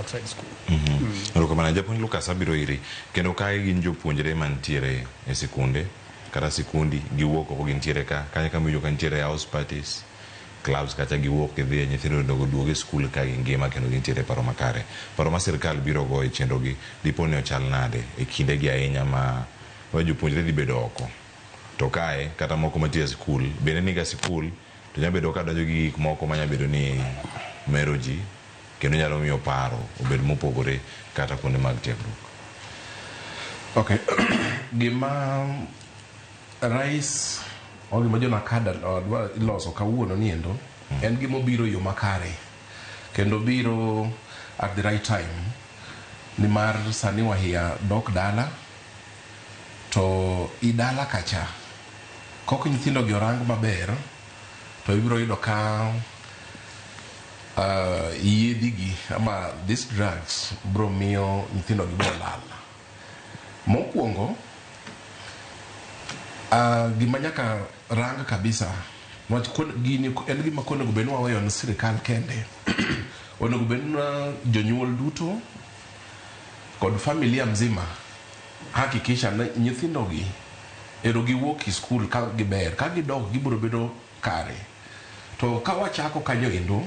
outside school. Erokamano japuonj Lucas abiro iri kendo kae gin jopuonjre mantiere e sikunde kata sikundi giwuok oko gintiere ka kanyo kama iwinjo ka nitiere house parties clubs kacha giwuok gidhiye nyithindo onego oduog e skul ka gingima kendo gintiere e paro makare paro ma sirikal biro go e chenro gi dipo ni ochal nade e kinde gi ahinya ma ma jopuonjre dhi bedo oko to kae kata moko mantie e skul bende niga sikul to nya bedo ka donjo gi gik moko manya bedo ni mero ji kendo nyalo miyo paro obed mopogore kata kuonde mag tiegruok. Okay. Gima rais o gima jonakada dwa loso kawuono ni endo en gima obiro e yo makare kendo biro at the right time nimar sani wahia dok dala to i dala kacha kok nyithindo gi orang maber to ibiro yudo ka yiedhi gi ama these drugs biro miyo nyithindo gi biro lal. Mokwongo, gima nyaka rang kabisa niwach gini en gima konego bed ni waweyo ne sirikal kende. Onego bed ni jonyuol duto kod familia mzima hakikisha ni nyithindo gi ero giwuok e skul ka giber, ka gidok gibiro bedo kare. To ka wachako kanyo endo,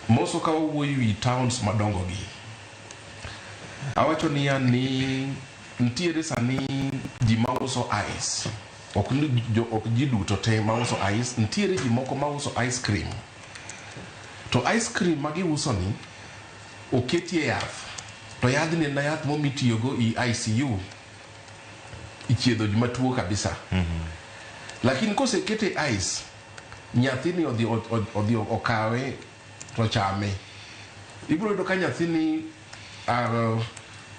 moso ka wawuoyo ewi towns madongo gi, awacho niya ni nitiere sani ji mauso ice. Ok ni jo, ok ji duto te mauso ice, nitiere ji moko mauso ice cream. To ice cream ma giuso ni oketie yath. To yadhni en yath momitiyogo i ICU. Ichiedho ji matuo kabisa. Lakini kosekete ice, nyathini odhi okawe to chame. Ibiro yudo ka nyathini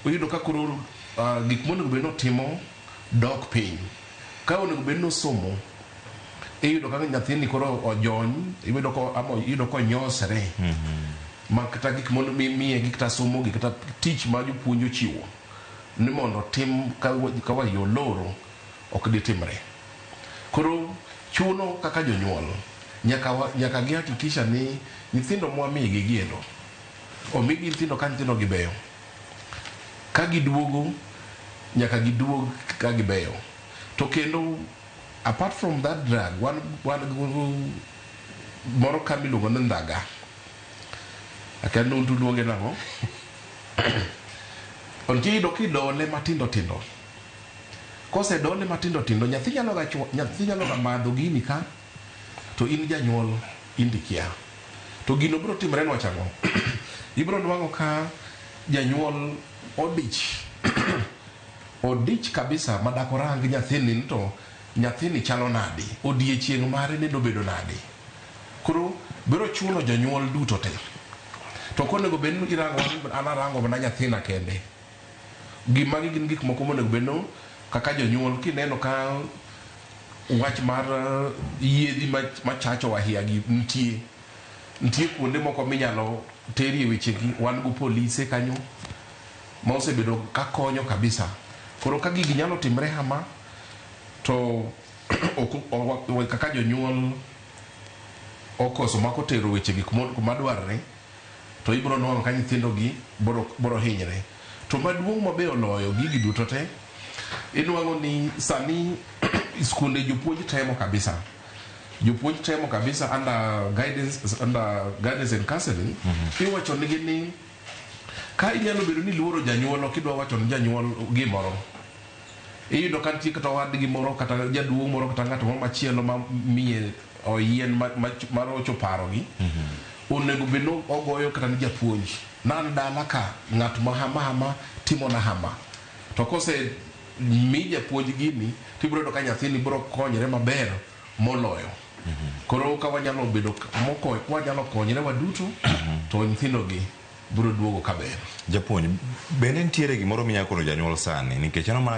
oyudo ka koro gik monego bed ni otimo dok piny. Ka onego bed ni osomo, iyudo ka nyathini koro ojony, iyudo ka ama iyudo ka onyosre. Ma kata gik mondo miye gi kata somo gi kata tich ma jopuonj ochiwo ni mondo otim ka wayo oloro ok ditimre. Koro chuno kaka jonyuol nyaka gi hakikisha ni nyithindo mwamiyogi gi endo omigi nyithindo ka nyithindo gibeyo. Ka giduogo nyaka giduog ka gibeyo. To kendo apart from that drug wan moro ka miluongo ni ndhaga. Akia ni un tuluonge nang'o? Nitie iyudo kidole matindo tindo. Kosedole matindo tindo nyathi nyalo ga nyathi nyalo ga madho gini ka to in janyuol in dikia. To gino biro timore niwach ang'o? Ibiro nwang'o ka janyuol odich odich kabisa madak orang nyathini ni to nyathini chalo nade, odiechieng' mare nende obedo nade. Koro biro chuno jonyuol duto te. To ok onego bed ni irango an arango mana nyathina kende. Gimagi gin gik moko monego bed ni kaka jonyuol kineno ka wach mar yiedhi machacho wahia gi nitie. Nitie kuonde moko minyalo terie wechegi, wan go polise kanyo ma osebedo ka konyo kabisa. Koro ka gigi nyalo timre hama to ok kaka jonyuol okoso mak otero wechegi kuma dwarre to ibiro nwang'o ka nyithindo gi biro hinyre. To maduong' mabe oloyo gigi duto te, inwang'o ni sani skunde jopuonj temo kabisa. Jopuonj temo kabisa under guidance and counseling. Iwacho nigi ni ka inyalo bedo ni iluoro janyuol ok idwa wacho ne janyuol gimoro. Iyudo ka nitie kata owadgi moro kata jaduong' moro kata ng'at moro machielo ma miye oyien marocho parogi. Onego bed ni ogoyo kata ni japuonj. Nan dala ka ng'at ma hama hama timo na hama. To kose mi japuonj gini tibiro yudo ka nyathini biro konyre maber moloyo. Koro ka wanyalo bedo moko wanyalo konyre waduto to nyithindo gi biro duogo kaber. Japuonj, bende nitiere gimoro minyalo kono janyuol sani nikech aneno mana ka